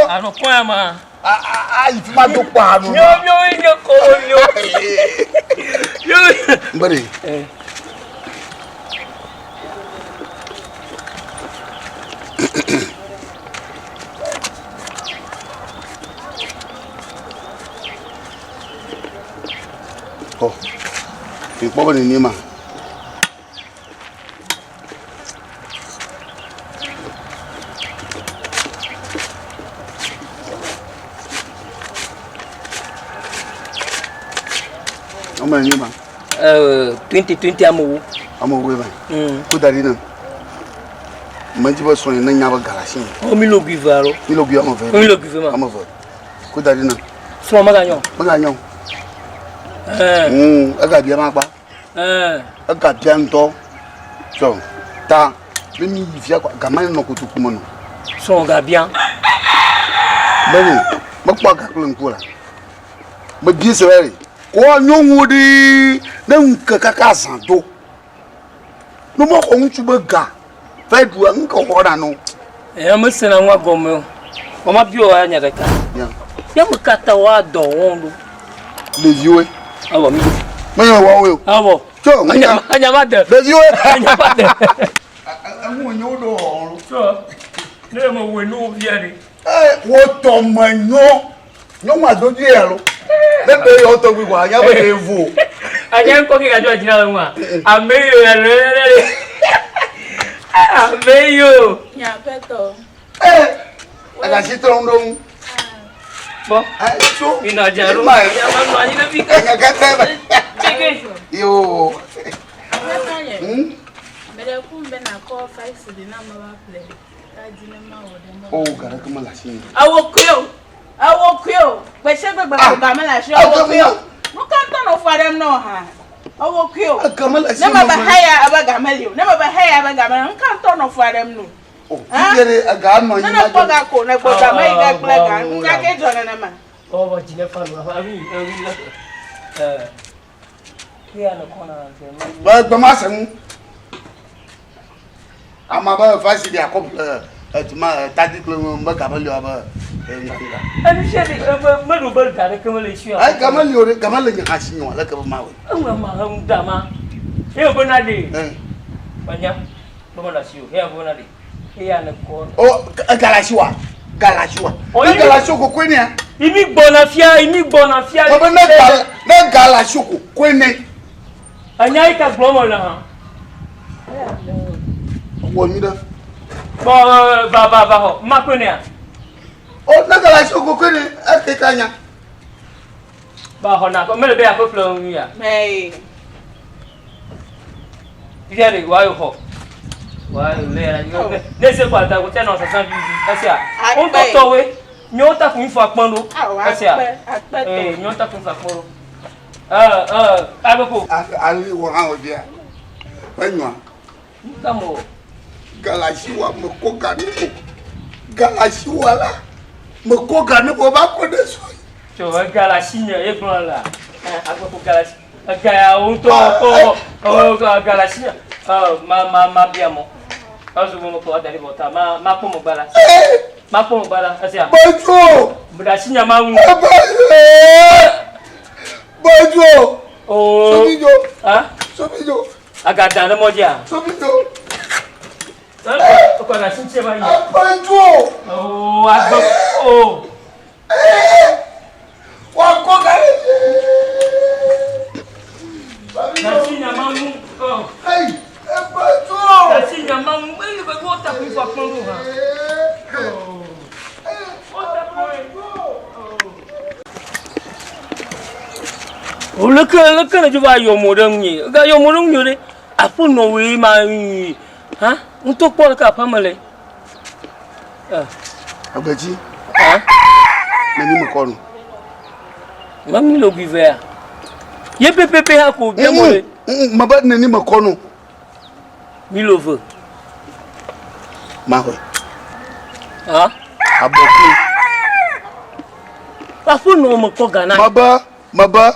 Anɔ kɔn ya ma. Ayi fi ma do kpɔ anu. Miɔ miɔ nye kɔ miɔ. Mbere. Ɔ, mi kpɔ be nenie ma. Ɔmɛ nenie ma. 20 20 amewo. Amewo ma. Ko da ɖi na. Medzi be srɔ̃nye ne nya be ga le asinye. Ɔ mi lo gui ve alo. Mi lo gui ame ve. Mi lo gui ve ma. Ame ve. Ko da ɖi na. Srɔ̃ meganyɔ. Meganyɔ. Egabia ma kpa. Egabia ŋutɔ. Sɔ ta ne mi yi fia gama nɔ kotoku me nɔ. Srɔ̃ gabia. Bene mekpɔ ga kple ŋku la. Mebie se be kɔ nyɔnuwo ɖi ne ŋke kaka zã do. Ne mexɔ ŋutsu be ga va yi ɖua nu ke xɔna no. Eya mesena nua gɔme o. Vɔ mabiɔ wa nya ɖeka. Ya me katã wa dɔ wɔm ɖo. Ɖeviwoe. Awɔ mi. Menye wɔwoe o. Awɔ. Tso ŋunya. Anya ma de. Ɖeviwoe. Anya ma de. Eŋu nye wo ɖo wɔm ɖo. Tso ne me wɔ nu via ɖe. Ee wotɔ me nyo. Nyɔnu adodoe ya lo. Ne ɖe yɔ tɔgbi kɔ anya be ɖe vo. Anya ŋkɔ ke gadzɔ dzi na le ŋua. Ame yo ya le le le. Ame yo. Nye aƒetɔ. Ee. Agasi trɔ ŋu ɖo ŋu. Bɔ. Tso. Mi nɔ dze ɖo. Ya ma nɔ anyi ɖe fi ke. Enya kete be. Tseke. Yo. Aƒetɔ nye. Meɖe kum be nakɔ 5 cedi na mava ƒle tadi ne mawɔ ɖe me. O ga ɖeke mele asi nye. Ewo koe o. Ewo koe o. Gbe sia gbe gbe ko ga mele asi o. Ewo koe o. Nu ka ŋutɔ nɔ fua ɖem na wò hã? Ewo koe o. Ga mele asi Ne mebe heya ebe ga meli o. Ne mebe heya ebe ga meli o. Nu ka ŋutɔ nɔ fua ɖem no? O fifia ɖe ega anɔ anyi Ne nekpɔ ga ko ne gbɔ ga me yi ge kple ga. Nya ke dzɔ nenema. Ɔ dzi ne fa nu. Awi awi. Eh. Ke ya ne kɔna na. Gbe ma se ŋu. Ama be va si ɖe akɔ ƒle tadi kple be ga meli o abe ŋga. Enu sia ɖe ebe meɖo be ga ɖeke mele esi o. Ga meli o ɖe ga mele nye hã si nye o aleke be mawɔe. Eŋu ma he ŋu da ma. Eye be na ɖe. Menya be mele asi o. Eya be na ɖe. Eya ne kɔ. O ga le asi wa. Ga le asi wa. Ne ga le asi o kokoe nea. Imi gbɔna fia imi gbɔna fia. Mebe ne ga ne ga le asi o kokoe ne. Enya yi ka gblɔm mele hã. Wɔ nyui ɖe. Bɔn va va va xɔ makɔe nea. O ne ga le asi o kokoe ne eke ka nya. Ba xɔ na mele be aƒe ƒle nu ya. Mɛ. Fifia ɖe wa xɔ. Wa le ya ne se ko ata ko tɛ nɔ sasa vivi esia. O ŋutɔ tɔwoe. Nyɔwo ta kun fɔ akpɔn ɖo. Esia. Ee nyɔwo ta kun fɔ akpɔn ɖo. Ee ee agbeko. Ali wɔ hã wɔ bia. Enyoa. Nuka mo. Galasi wa me ko ga ne ko. Galasi wa la. Me ko ga ne ko va ko ɖe sɔ. Tso galasi nye ye gblɔ la. Agbeko galasi. Ega ya wo ŋutɔ ko o galasi nye. Ma ma ma bia mɔ. Ezu mo ko da ɖi bɔ ta ma ma kpɔ mo gba la. Ma kpɔ mo gba la esia. Bɔdzo. Galasi nye ma ŋu. Ebe. Bɔdzo. Oo. Sobidzo. Ah. Sobidzo. Agada ɖe mɔ dzia. Sobidzo. Ekɔ na sintse va yi. Bɔdzo. Oo agbe oo. Wakɔ ga ɖe. Nasi nyama ŋu. Eyi ebɔdzo. Nasi nyama ŋu. Eyi be wo ta kun fɔ kpɔn ɖo hã. Wo ta kun. O leke leke ne dzo va yɔ mo ɖe ŋunye. Ega yɔ mo ɖe ŋunye ɖe. Aƒenɔwoe ma yi. Ha? Ŋutɔ kpɔ leke aƒea me le. Agbedzi. Ha? Neni me kɔ nu. Mami le gui vea. Ye pɛpɛpɛ ha ko bia mo le. Me be neni me kɔ nu. Mi lo ve. Maxɔe. Ha? Abɔku. Aƒenɔ me kɔ ga na. Mebe mebe.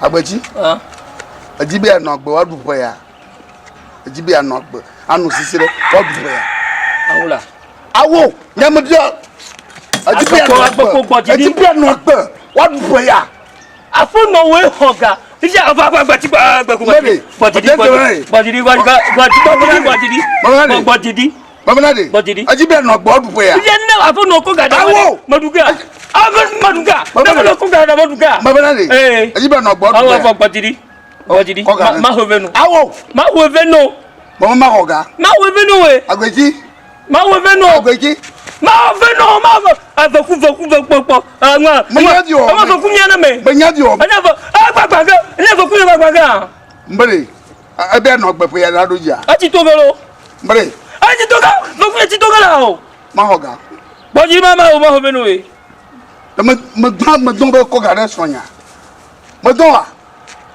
Agbedzi. Ha? Edzi be yeanɔ agbe woaɖu ƒe ya. Edzi be yeanɔ agbe anɔ sisi ɖe woaɖu ƒe ya. Awo la. Awo nyamebia. Edzi be yeanɔ agbe. Edzi be yeanɔ agbe woaɖu ƒe ya. Aƒenɔ woe xɔ ga. Fifia ava ava gba ti gba gba gbɔ. Gbɔdidi gbɔdidi gbɔdidi gbɔdidi gbɔdidi gbɔdidi. Babana de. Gbɔdidi. Edzi be yeanɔ agbe woaɖu ƒe ya. Fifia ne aƒenɔ ko ga ɖe. Awo. Meɖu ga. Aƒe meɖu ga. Ne aƒenɔ ko ga ɖe meɖu ga. Babana de. Ee. Edzi be yeanɔ agbe woaɖu ƒe ya. Awo avɔ gbɔdidi. Gbɔdidi. Kɔ ga ɖe. Maho ve no. Awo. Maho ve no. Mama ma xɔ ga. Maho ve no we. Agbedzi. Maho ve no. Agbedzi. Maho ve no. Maho ave ku ve ku ve kpɔ kpɔ. Ŋua. Menya di o. Ŋua ve ku mia na me. Menya di o. Enya ve. Agbagba ge. Enya ve ku mia gbagba ge. Mbere. Ebe anɔ agbe ƒe ya la ɖo dzia. Etsi to ge lo. Mbere. Etsi to ge. Ve ku etsi to ge la o. Maxɔ ga. Gbɔdzi ma ma o maho ve no we. Me me gbã me dɔn be kɔ ga ɖe srɔ̃nya. Me dɔn wa.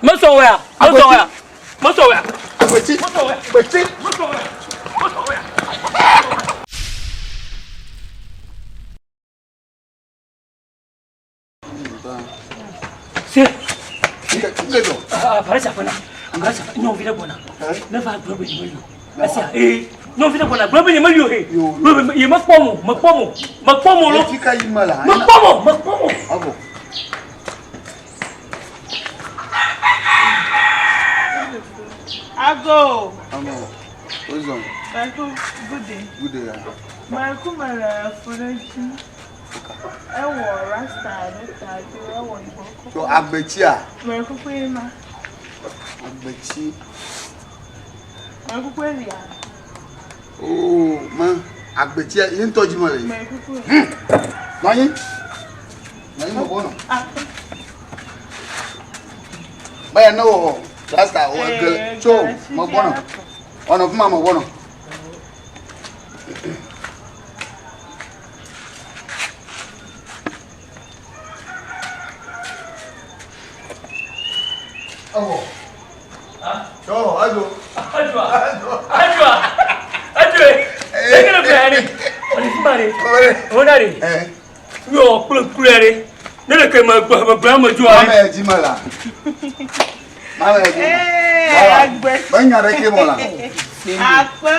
Mesɔ wea. Mesɔ wea. Mesɔ wea. Agbetsi. Mesɔ wea. Agbetsi. Mesɔ wea. Mesɔ wea. Se. Aparece aƒe na. Aparece aƒe. Nyɔnuvi ɖe gbɔna. Ne va gblɔ be nyemeli o. Esia ee. Nyɔnuvi ɖe gbɔna gblɔ be nyemeli o he. Gblɔ be ye mekpɔ mo, mekpɔ mo, mekpɔ mo lo. Mekpɔ mo, mekpɔ mo. Ago. Amo. Ozon. Michael, good day. Good day. Michael, mele fo ɖe dzi. Ewɔ rasta ɖe ta dzi, ewɔ yibɔ kɔkɔ. So agbetsia. Mele kuku ye ma. Agbetsi. Mele kuku elia. Oo, ma agbetsia ye ŋutɔ dzi mele. Mele kuku. Nɔ anyi. Nɔ anyi bɔbɔ nɔ. Baya ne wɔ rasta wɔ gele tso mɔgbɔnɔ. Ɔnɔ fuma mɔgbɔnɔ. Ewɔ. Tso edzo. Edzua. Edzua. Edzue. Ekele ƒe ɖe. Ɔli fuma ɖe. Wona ɖe. Yɔ kple kple ɖe. Ne le ke me gbe me gbe ame dzoa. Mama ya dzi me la. Mama ya dzi me. Agbe. Menya ɖe ke mɔ la. Akpe.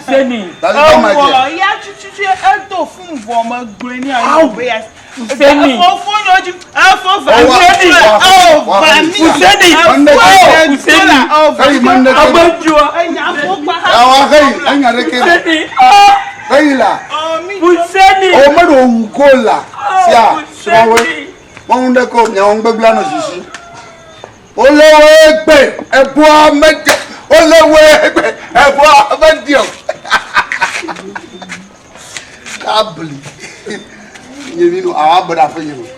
Seni. Ewɔ ya tututu edo fún vɔ me gblɔe ní ayi be ya. Seni. Efo fún yɔ dzi. Efo va mi. Ɔ va mi. Seni. Seni. Eyi mende ke. Agbe dzoa. Enya fo gba. Awa heyi enya ɖe ke. Seni. Heyi la. Seni. O me ɖo wu ko la. Sia srɔ̃woe. Wɔn ɖe ko miawo ŋgbegblẽ nɔ sisi. Wole wo egbe eboa mede. Wole wo egbe eboa mede o. Kabli. Nye mi nu awa be ɖe aƒe nye me.